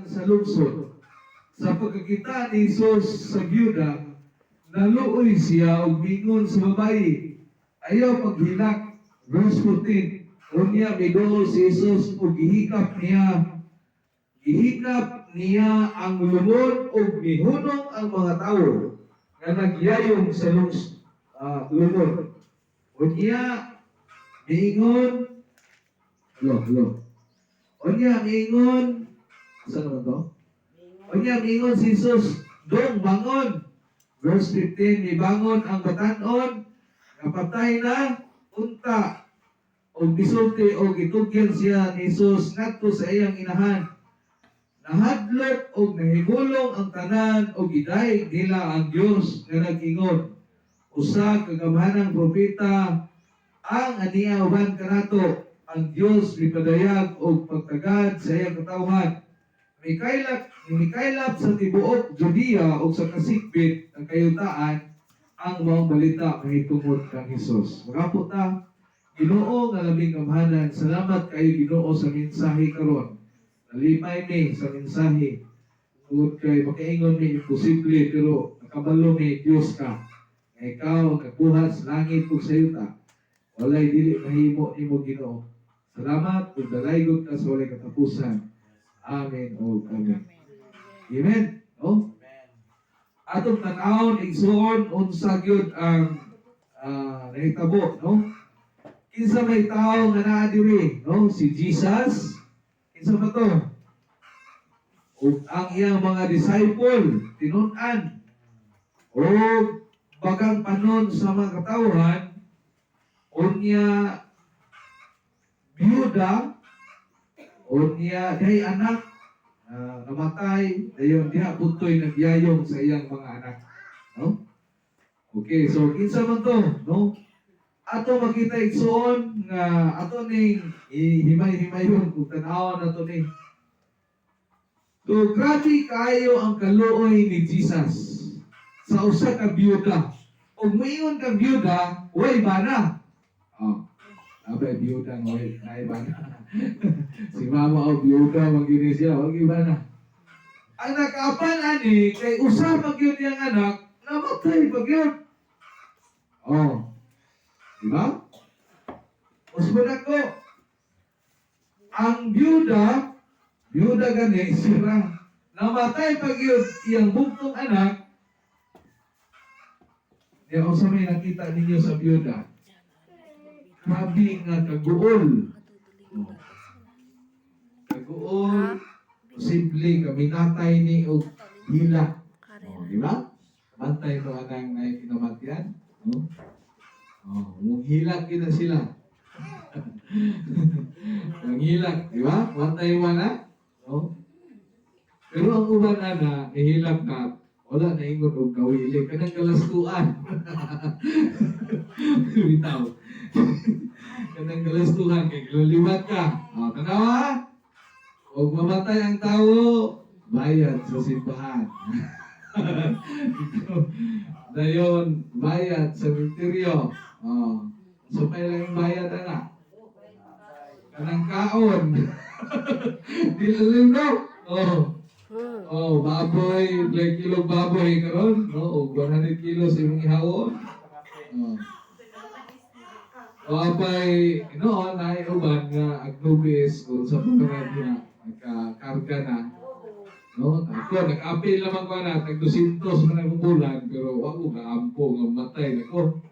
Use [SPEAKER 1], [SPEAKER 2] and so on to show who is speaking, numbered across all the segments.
[SPEAKER 1] sa lungsod. Sa pagkakita ni Jesus sa byuda, naluoy siya ug mingon sa babayi, "Ayaw paghilak." Verse 14, unya miduol si Jesus ug gihikap niya ang lungon ug mihunong ang mga tawo nga nagyayong sa lungon. Unya miingon, hello, hello. Unya miingon, saan naman to? Unya miingon si Jesus, "Dong, bangon." Verse 15, mibangon ang batanon, napatay na, unta, og misulti og gitugyan siya ni Jesus ngadto sa iyang inahan. Nahadlok og nahimulong ang tanan og gidayeg nila ang Dios nga nag-ingon, "Usa ka gamhanang propeta ang ania uban kanato. Ang Dios mipadayag og pagtagad sa iyang katawhan." Mikaylap sa tibuok Judea ug sa kasikbit ang kayutaan ang maong balita mahitungod kang Hesus. Mag-ampo ta. Ginoo nga labing gamhanan, salamat kayo, Ginoo, sa mensahe karon. Nalipay mi sa mensahe. Tungod kay makaingon mi imposible, pero nakabalo mi Dios ka. Nga ikaw ang nagbuhat sa langit ug sa yuta. Walay dili mahimo nimo, Ginoo. Salamat ug dalaygon ka sa walay katapusan. Amen o amen. Amen. No? Atong tan-awon, igsuon, unsa gyud ang nahitabo, no? Kinsa may tao nga naa diri, no? Si Jesus. Kinsa pa to? Ug ang iyang mga disciple, tinun-an. Og bagang panon sa mga katawhan, unya byuda, unya day anak namatay, dayon diha puntoy nagyayong sa iyang mga anak, no? Okay, so kinsa man to, no? Ato makita, igsuon, nga ato ning ihimay-himayon kung tan-awon nato ni. So grabe kayo ang kaluoy ni Jesus sa usa ka byuda. Ug moingon kang byuda, way bana. Oh. Abay, byuda nga way naay bana. Si mama o byuda man gyud ni siya, wag bana. Ang nakaapan ani kay usa pa gyud niyang anak, namatay pa gyud. Oh. Di ba? Usbon ako. Ang byuda, byuda gani sira. Namatay pa gyud iyang bugtong anak. Di unsa may nakita ninyo sa byuda? Grabe nga kaguol. Oh. Kaguol, posible kaminatay ni og hilak. Oh, di ba? Bantay mo anang na kinamatyan. No? Oh, munghilak kita sila. Manghilak, di ba? Bantay mo na. No? Pero ang uban ana, nihilak na, wala na ingon og kawili kanang kalastuan. Bitaw. Kanang kalastuhan kay giliwat ka. Oh, tanawa. Og mamatay ang tao, bayad sa simbahan. Dayon, bayad sa sementeryo. Oh. So may lang bayad ana. Kanang kaon. Di no? Oh. Oh, baboy, like kilo baboy karon, no? Og 100 kilos imong ihawon. Oh. O apay, noon ay uban nga agnubis o sa pangalan niya, nagkakarga na. No? Ako, nag-apil naman ko na, tag 200 man akong bulan, pero wa ko kaampo nga matay nako.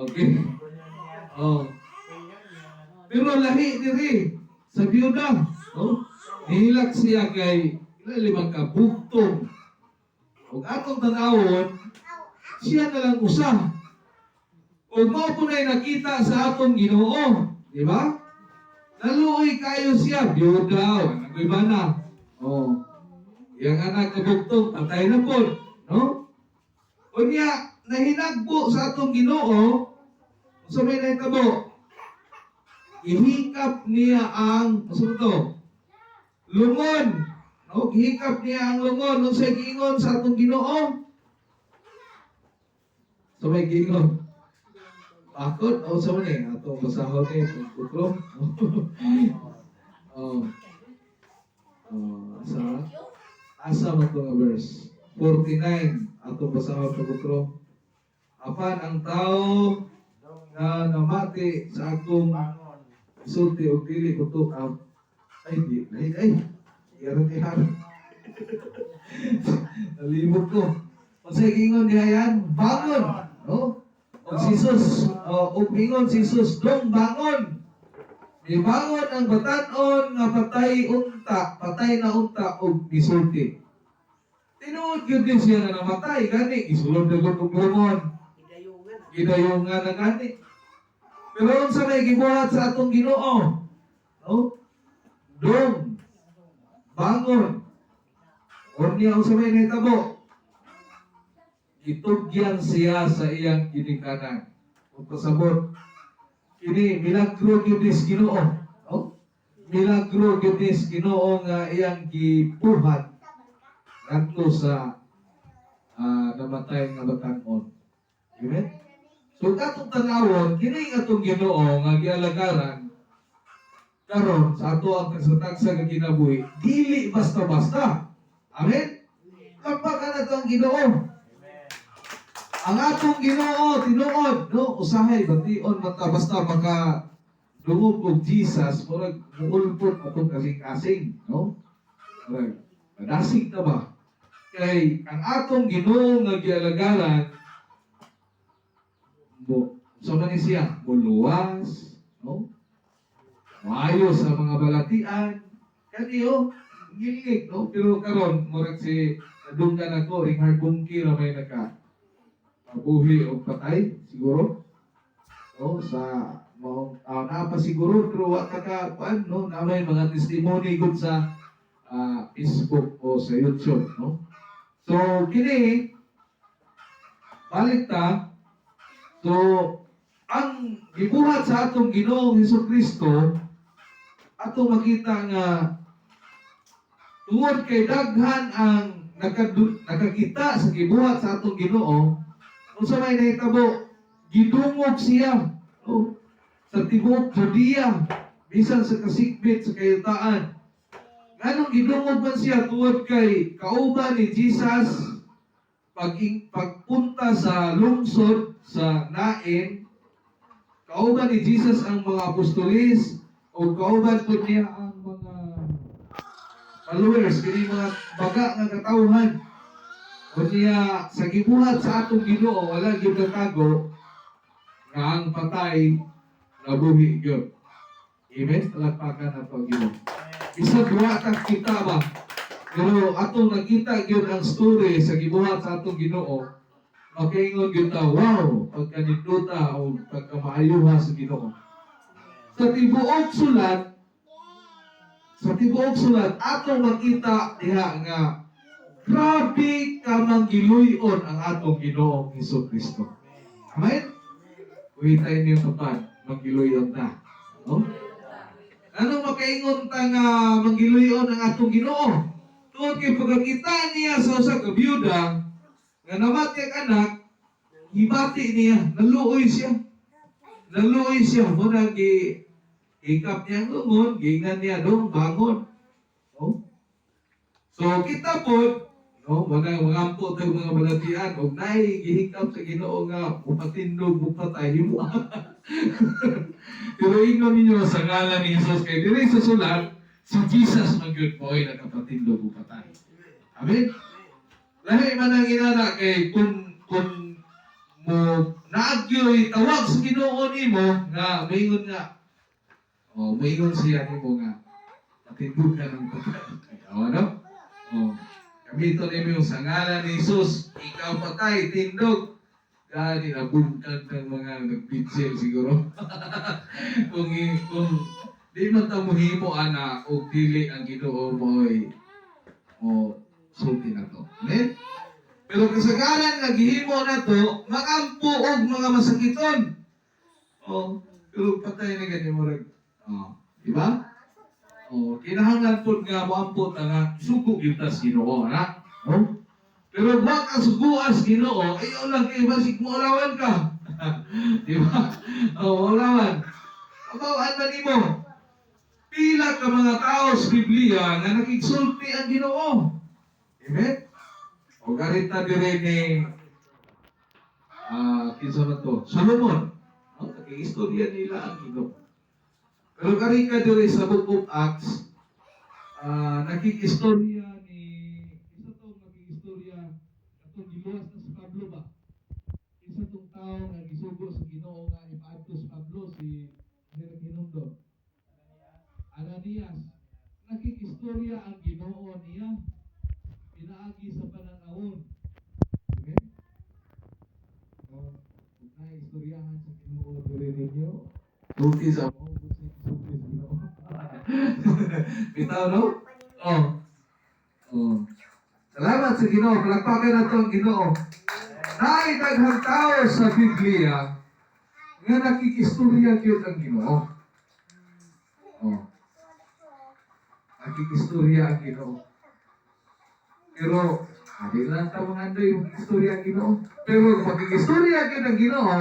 [SPEAKER 1] Okay. Oh. Pero lahi diri sa byuda, no? Nihilak siya kay ila ka bugtong. Ug atong tan-awon, siya na lang usa. Ug mao po na'y nakita sa atong Ginoo, di ba? Naluoy kayo siya, byuda, wala iba na. Oh. Yang anak kabugtong, patay na po, no? Unya, nahinagbo sa atong Ginoo, sa may nahitabo, ihikap niya ang, ano to? Lungon. No? Gihikap niya ang lungon. Unsay giingon sa atong Ginoo? Sa may giingon. Bakit? O sa ni atong basahon ni pagkutro. Oh. Asa man to nga verse? 49. Atong basahon pag-utro. Apan ang tao nga namati sa akong
[SPEAKER 2] Bangon.
[SPEAKER 1] Sulti og dili ko out. Ay, di, ay, ay. Iyaran, iyaran. Nalimot ko. Unsay giingon diha yan? Bangon. No? Og si Jesus, oh, og ingon si Jesus, "Dong, bangon." Mibangon ang batan-on nga patay unta, patay na unta og misulti. Tinuod gyud din siya nga namatay gani gisulod na gud og lungon.
[SPEAKER 2] Gidayungan.
[SPEAKER 1] Gidayungan na gani. Pero unsa may gibuhat sa atong Ginoo? No? "Dong, bangon." Unya unsa may nahitabo? Gitugyan siya sa iyang ginikanan. Kung pasabot, kini milagro gyud is Ginoo. No? Milagro gyud is Ginoo nga iyang gibuhat ngadto sa namatay nga batan-on. Amen? So atong tanawon, kini ang atong Ginoo nga gialagaran karon sa ato ang kasatagsa nga kinabuhi, dili basta-basta. Amen? Palakpakan nato ang Ginoo.
[SPEAKER 2] Amen.
[SPEAKER 1] Ang atong Ginoo tinuod, no, usahay bation man ta basta maka dungog og Jesus, murag muulpot atong kasing-kasing, no? Murag madasig ta ba? Kay ang atong Ginoo nga gialagaran mo so man ni siya muluwas, no? Maayo sa mga balatian. Kaniyo, ngilngig, no? Pero karon murag si nadunggan ako, Reinhard Bonnke ra may naka mabuhi o patay siguro, no, sa maong naa pa siguro, pero wa ka ka kuan, no, na may mga testimony gud sa Facebook o sa YouTube, no? So kini, balik ta. So ang gibuhat sa atong Ginoong Hesus Kristo, atong makita nga tungod kay daghan ang nakakita sa gibuhat sa atong Ginoo, unsa may nahitabo, gidungog siya, no, sa tibuok Judea bisan sa kasikbit sa kayutaan. Nganong gidungog man siya? Tungod kay kauban ni Jesus pag pagpunta sa lungsod sa Nain, kauban ni Jesus ang mga apostolis o kauban pud niya ang mga followers, kini mga baga nga katawhan. Unya sa gibuhat sa atong Ginoo, wala gyud natago nga ang patay nabuhi gyud. Amen. Palakpakan nato ang Ginoo. Bisag wa ta kita ba, pero atong nakita gyud ang story sa gibuhat sa atong Ginoo, makaingon gyud ta, "Wow, pagkanindota o pagkamaayuha sa Ginoo." Sa tibuok sulat, atong makita diha nga grabe ka manggiluyon ang atong Ginoong Hesus Kristo. Amen? Kuhitay niyo kapag manggiluyon ta. No? Anong makaingon ta nga manggiluyon ang atong Ginoo? Tungod kay pagkakita niya sa usa ka byuda nga namatay ang anak, gibati niya, naluoy siya. Naluoy siya, mao nang gi hikap niya ang lungon, giingnan niya, "Dong, bangon." No? So kita po, no, mga mga tag mga balatian, og naay gihikap sa Ginoo nga mupatindog, mupatay, himo. Pero ingon ninyo sa ngalan ni Jesus, kay diri sa sulat, si Jesus man gyud mo'y nakapatindog ug patay. Amen. Lahi man ang inana kay kung mo naagyoy tawag sa Ginoo nimo nga moingon nga, oh, moingon siya nimo nga patindog ka ng patay. O, ano? Oh, gamiton nimo yung sa ngalan ni Jesus, ikaw patay, tindog. Gani nabungkag ng mga nagpitsil siguro. Kung di man ta mohimo ana og dili ang Ginoo mo'y o sulti na to. Amen? Pero kasagaran nga gihimo na to, magampo og mga masakiton. Oh, pero patay na gani mo. Oh, di ba? Oh, kinahanglan pud nga moampo ta nga sugo gyud ta sa Ginoo, ana. No? Pero wa ka suguas Ginoo, ayaw lang kay basig mo alawan ka. Di ba? Oh, alawan. Kabawaan man nimo. Pila ka mga tao sa Biblia nga nakigsulti ang Ginoo. Amen? O garita dire ni kinsa man to? Solomon. No? Nakiistorya nila ang Ginoo. Pero kari ka dire sa Book of Acts, nakikistorya ni isa tong nakikistorya atong giluwas na si Pablo ba? Isa tong tao nga gisugo sa Ginoo nga ipaadto si Pablo, si hinumdom. Ananias. Nakikistorya ang Ginoo niya pinaagi sa pananawon. Amen? O, kung na istoryahan sa Ginoo diri ninyo, sulti sa mo, kung sa sulti sa Ginoo. Bitaw, no? Oh. Oh. Salamat sa Ginoo. Palakpakan nato ang Ginoo. Naay daghang tao sa Biblia nga nakikistorya gyud ang Ginoo. Oh. Nakikistorya ang Ginoo. Pero adi lang ta mga andoy istorya ang Ginoo. Pero pagkikistorya gyud ang Ginoo,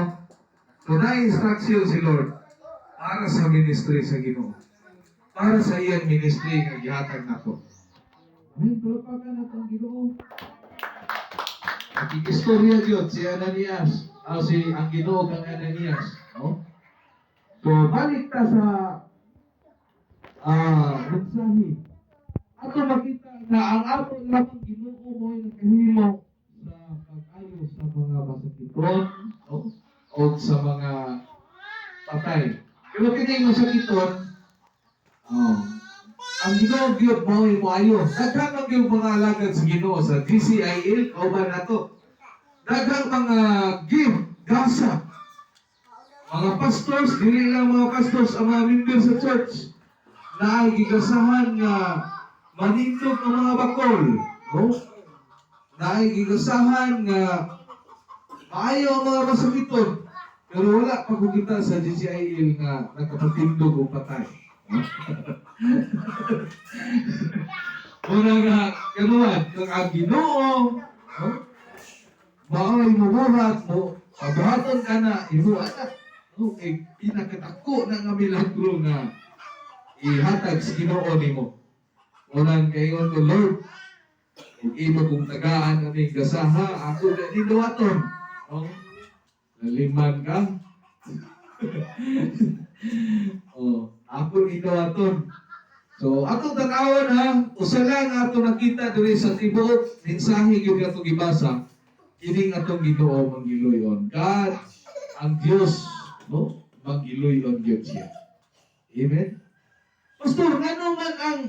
[SPEAKER 1] so na instruction si Lord para sa ministry sa Ginoo. Para sa iyang ministry nga gihatag nato. Amen. Palakpakan nato ang Ginoo. Nakikistorya gyud si Ananias, si ang Ginoo kang Ananias, no? So balik ta sa mensahe. Ato makita na ang ato lamang Ginoo mo'y nakahimo sa pag-ayo sa mga masakiton, no? O sa mga patay. Pero kini masakiton, oh, ang Ginoo gyud mo'y moayo. Daghang man gyud mga alagad sa Ginoo sa GCIL, kauban nato. Daghang mga gift, gasa. Mga pastors, dili lang mga pastors ang mga member sa church na ay gigasahan nga manindog ang mga bakol, no? Na ay gigasahan nga maayo ang mga masakiton. Pero wala pa ko kita sa GCIL nga nakapatindog og patay. No? Muna nga, kanuan, kung ang Ginoo, no? Mao'y mubuhat mo, pabuhaton ka na, imo anak. No? Kay pinakadako na nga milagro nga ihatag sa Ginoo nimo. Unang kaingon ko, "Lord, kung imo kong tagaan aming gasaha, ako na niluwaton." Oh, laliman ka. Oh, ako niluwaton. So, atong tan-awon ha, usa lang ato nakita diri sa tibuok mensahe gyud atong gibasa, kining atong Ginoo manggiluyon. God, ang Dios, no? Manggiluyon gyud siya. Amen. Pastor, ngano man ang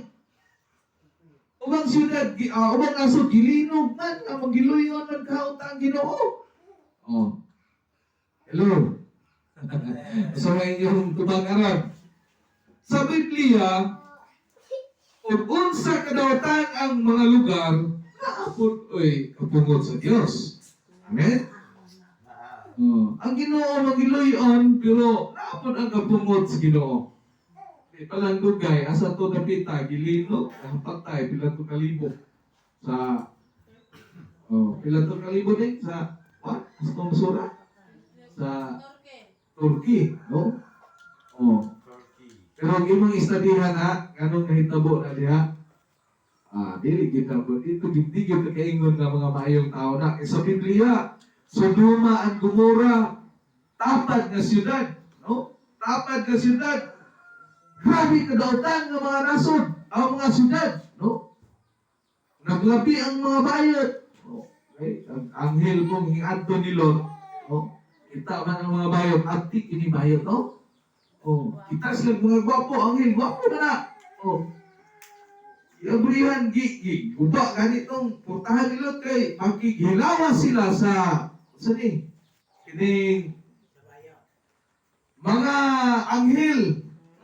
[SPEAKER 1] ubang syudad, ubang nasod gilinog man nga manggiluyon man kaunta ang Ginoo? Oh. Hello. Sa may inyong tubag aron. Sa Biblia, ug unsa kadawatan ang mga lugar, naapod oy kapungot sa Dios. Amen? Oh, ang Ginoo magiluyon pero naapod ang kapungot sa Ginoo. Di palang dugay asa to dapita gilinog patay pila to kalibo sa, oh, pila to kalibo din sa what? Sa sura sa Turkey, no? Oh. Pero ang imong istadihan ha, nganong nahitabo na diha? Dili kita po. Ito di gyud kaingon nga mga maayong tao na. Sa Biblia, Sodoma and Gomorrah, tapad nga syudad, no? Tapad nga syudad. Grabe kadautan nga mga nasod, ang mga syudad, no? Naglabi ang mga bayot. Okay? Ang anghel kong hingadto ni Lot, no? Kita man ang mga bayot, antik ini bayot, no? Oh, kita sila mga gwapo, anghel, gwapo na na. Oh. Iabrihan, gi, gi, guba ganitong purtahan ni Lot kay makighilawa sila sa ni kining mga anghel,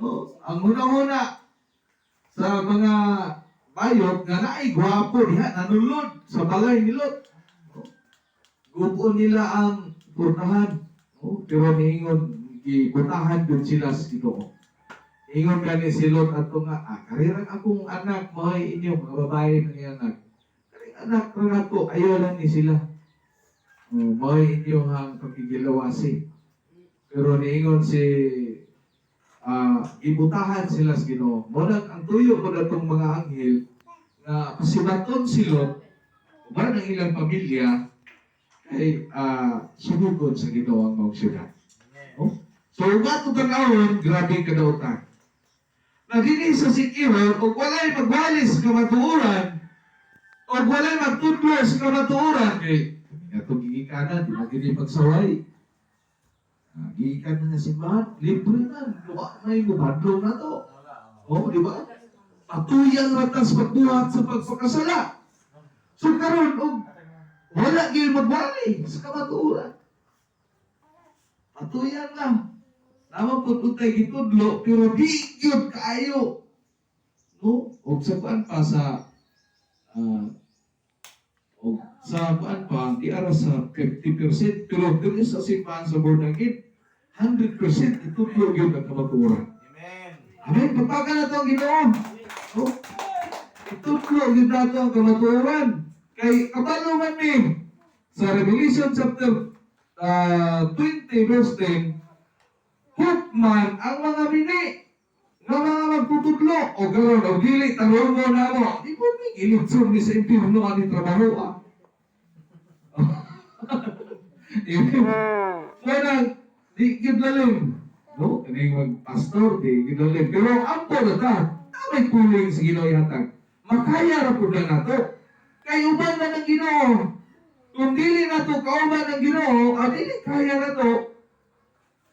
[SPEAKER 1] no? Ang hunahuna sa mga bayot nga naay gwapo diha nanulod sa balay ni Lot, no? Gubo nila ang purtahan, no? Pero niingon gibutahan dun sila sa Ginoo. Ingon gani si Lot ato nga, karirang akong anak, mao'y inyo, mga babae ng iyang anak. Karing anak ra nako, ayaw lang ni sila. Oh, mao'y inyo ang pagkigilawasi. Pero niingon si gibutahan sila sa Ginoo. Mo nang ang tuyo ko datong mga anghel nga pasibaton si Lot. Uban ang ilang pamilya kay sugod sa Ginoo ang maong syudad. Oh? So ug ato tan-awon, grabe kadautan. Na dinhi sa Siquijor, ug walay magwalis kamatuoran, ug walay magtudlo sa kamatuoran, kay atong gigikanan, di man gini pagsaway. Gigikan na nga simbahan, libre man, wa may mubadlong na to. Oh, di ba? Patuyang ratas pagbuhat sa pagpakasala. So karon og wala gyud magwali sa kamatuoran. Patuyan lang. Naman pud utay gitudlo pero di gyud kaayo. No? Og sa kuan pa sa og sa kuan pa di ara sa 50% pero diri sa simbahan sa Born Again, 100% itudlo gyud ang kamatuoran.
[SPEAKER 2] Amen.
[SPEAKER 1] Amen. Pagpakan na to ang Ginoo. Oh. Itudlo gyud nato ang kamatuoran. Kay kabalo man mi sa Revelation chapter 20 verse 10, hukman ang mga bini nga mga magtutudlo o garon o dili tarungo namo, di po mi gilitson ni sa impyerno ani trabaho ah. Kanang di gyud lalim. No, kaning magpastor di gyud lalim. Pero ampo na ta, tamay puling sa Ginoo ihatag. Makaya ra pud na nato. Kay uban man ang Ginoo. Kung dili nato kauban ang Ginoo, dili kaya nato.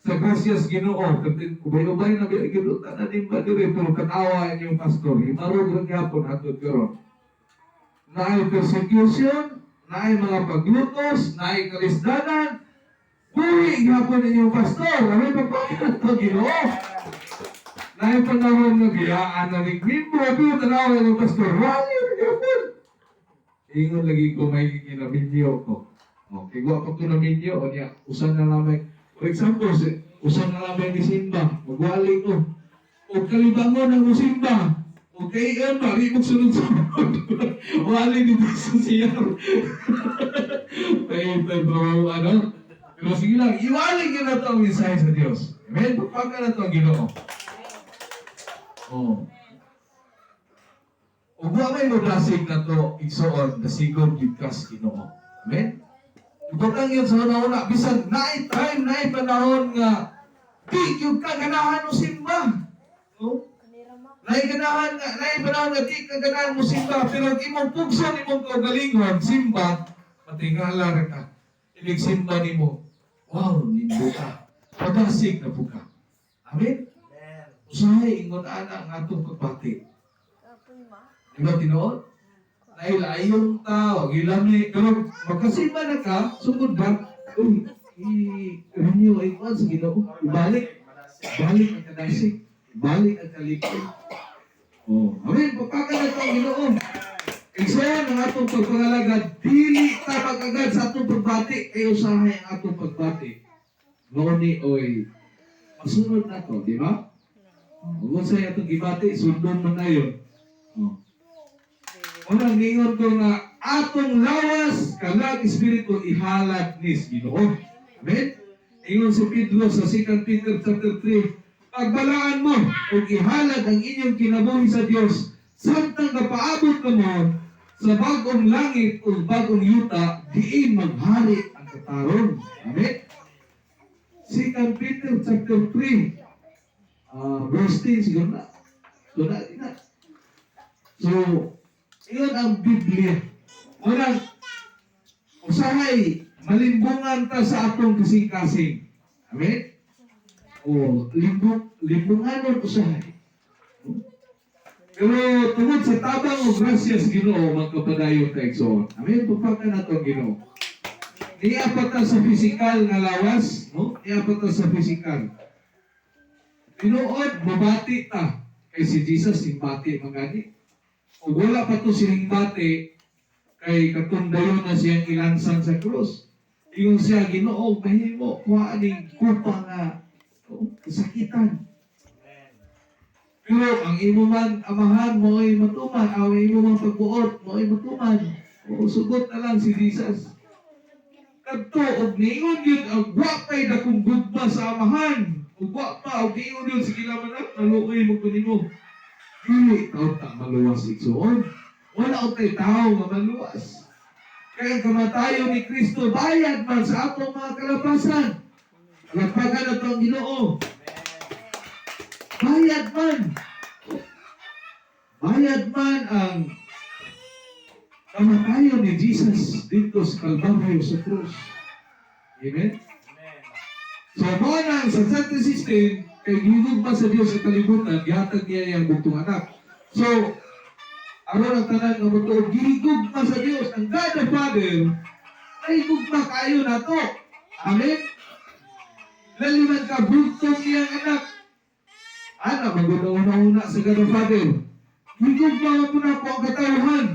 [SPEAKER 1] Sa grasyas Ginoo, ubay-ubay na biya gyud tanan ba diri, pero katawa inyong pastor, himarog ra gyapon hangtod karon. Naay persecution, naay mga paglutos, naay kalisdanan, buhi gyapon inyong pastor. Amen, pagpakita to Ginoo. Naay panahon nga biyaan na ning membro, pero tanawa inyong pastor, wali ra gyapon. Ingon lagi ko may ginaminyo ko. Okay, wa pa ko naminyo, o niya, usan na lamay. For example, si, usan na lamay ni Simba, magwali ko. O kalibangon ang musimba. O kay ba, di mo sunod-sunod. Wali dito sa CR. Ay, pero ano? Pero sige lang, iwali nyo na ito ang mensahe sa Diyos. Amen? Pagpaka na ito ang Ginoo. Oh. Ug wa may modasig na to, igsoon, dasigog gyud ka sa Ginoo. Amen? Ibutang yun sa una-una, bisan naay time, naay panahon nga di gyud ka ganahan mo simba. No? Naay ganahan nga, naay panahon nga di ka ganahan mo simba, pero ang imong pugson, imong kaugalingon, simba, patingala ra ka. Inig simba nimo, wow, nindo ka. Padasig na po ka. Amen?
[SPEAKER 2] Amen.
[SPEAKER 1] Usahay ingon ana ang atong pagbati. Di ba tinuod? Dahil ayon ta, wag ilami. Pero magkasimba na ka, sugod ba? Uy, i-renew ay kuan sa Ginoo. Ibalik. Balik ang kadasig. Balik ang kalipay. Oh, amen. Pagpakalat ang Ginoo. Igsoon ang atong pagpangalagad, dili ta magagad sa atong pagbati, kay usahay ang atong pagbati. Mao ni oy masunod na to, di ba? Kung sa atong gibati, sundon man na yun. Oh. Unang ningon ko nga atong lawas kalag espiritu ihalad ni Ginoo. Amen. Ingon si Pedro sa 2 Peter chapter 3, pagbalaan mo ug ihalad ang inyong kinabuhi sa Dios samtang kapaabot kamo sa bagong langit ug bagong yuta diin maghari ang katarong. Amen. 2 Peter chapter 3 verse 10 siguro na. So na, na. So, iyon ang Biblia. Unang, usahay, malimbungan ta sa atong kasing-kasing. Amen? O, limbunganon usahay. Pero tungod sa tabang o grasya sa Ginoo, magkapadayon ta, igsoon. Amen? Pagpaka na to ang Ginoo. Niya pa ta sa physical nga lawas, no? Niya pa ta sa physical. Tinuod, mabati ta. Kay si Jesus, himbati magani. Ug wala pa to siya bati, kay katundayon na siyang ilansan sa krus. Ingon siya, "Ginoo, mahimo, kuha ning kupa nga oh, kasakitan."
[SPEAKER 2] Amen.
[SPEAKER 1] Pero ang imo man amahan mo ay matuman, ang imo man pagbuot mo ay matuman. O sugot na lang si Jesus. Kadto og niingon yun ang wa pa'y dakong gugma sa amahan. Ug wa pa og niingon yun, sige lang anak, naluoy mo ko nimo. Dili taon ta maluwas, igsoon. Wala utay tao nga maluwas. Kay ang kamatayon ni Kristo bayad man sa atong mga kalapasan. Palakpakan nato ang Ginoo. Bayad man. Bayad man ang kamatayon ni Jesus dito sa Kalbaryo, sa krus. Amen? So, mao na sa chapter 16, kay gihigugma sa Dios sa kalibutan, gihatag niya iyang bugtong anak. So, aron ang tanan nga motuo, gihigugma sa Dios ang God the Father, nahigugma kaayo nato. Amen? Laliman ka bugtong niyang anak. Ana, magud ang una-una sa God the Father. Higugma man po nako ang katawhan.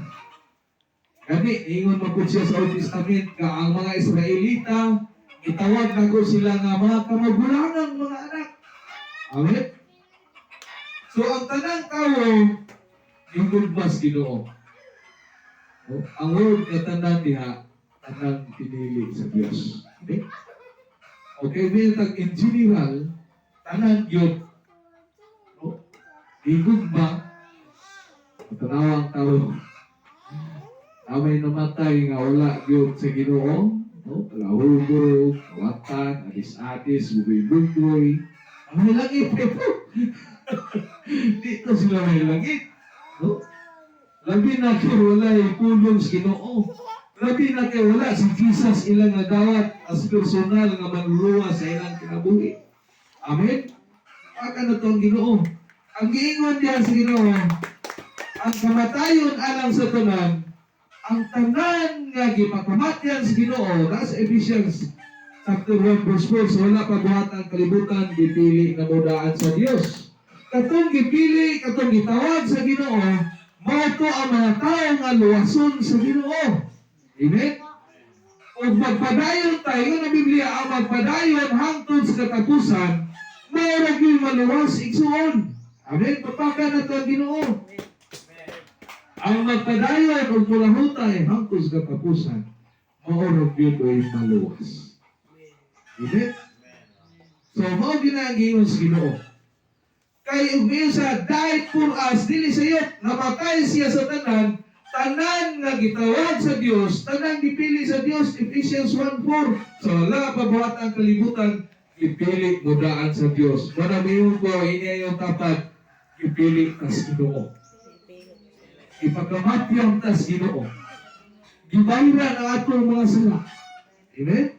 [SPEAKER 1] Gani, ingon man po siya sa Old Testament ka ang mga Israelita, itawag nako sila nga mga kamagulangang mga anak. Amen? So, ang tanang tawo, higugma sa Ginoo. Oh, ang word nga tanan diha, tanang pinili sa Dios. Okay? Okay, tag in general, tanan gyud. Oh, higugma, tanawang tao. Amay namatay nga wala gyud sa Ginoo, no? Palahubog, kawatan, adis-adis, bugoy-bugoy. Ang may langit ito. Dito sila may langit. No? Labi na kay wala pulong sa Ginoo. Labi na kay wala si Jesus ilang nadawat as personal nga manluluwas sa ilang kinabuhi. Amen? Pagka na to ang Ginoo. Ang giingon diha sa Ginoo, ang kamatayon alang sa tanan, ang tanan nga gipakamatyan sa Ginoo, nasa Ephesians chapter 1 verse 4, so wala pa buhat ang kalibutan, gipili na mo daan sa Dios. Katong gipili, katong gitawag sa Ginoo, mao to ang mga tao nga luwason sa Ginoo. Amen? Ug magpadayon tayo ng Biblia, ang magpadayon hangtod sa katapusan, mao ra gyud maluwas, igsuon. Amen? Palakpakan nato ang Ginoo. Ang magpadayon ug mulahutay hangtod sa katapusan, mao ra gyud oy maluwas. Amen? So, mao gyud ang giingon sa Ginoo. Kay ug sa died for us, dili sayop, namatay siya sa tanan, tanan nga gitawag sa Dios, tanan gipili sa Dios, Ephesians 1:4. So, wala pa buhat ang kalibutan, gipili mo daan sa Dios. Wala mayon ko, ini yung tapat, gipili tas Ginoo. Ipakamatyan tas Ginoo. Gibayran ang atong mga sala. Amen?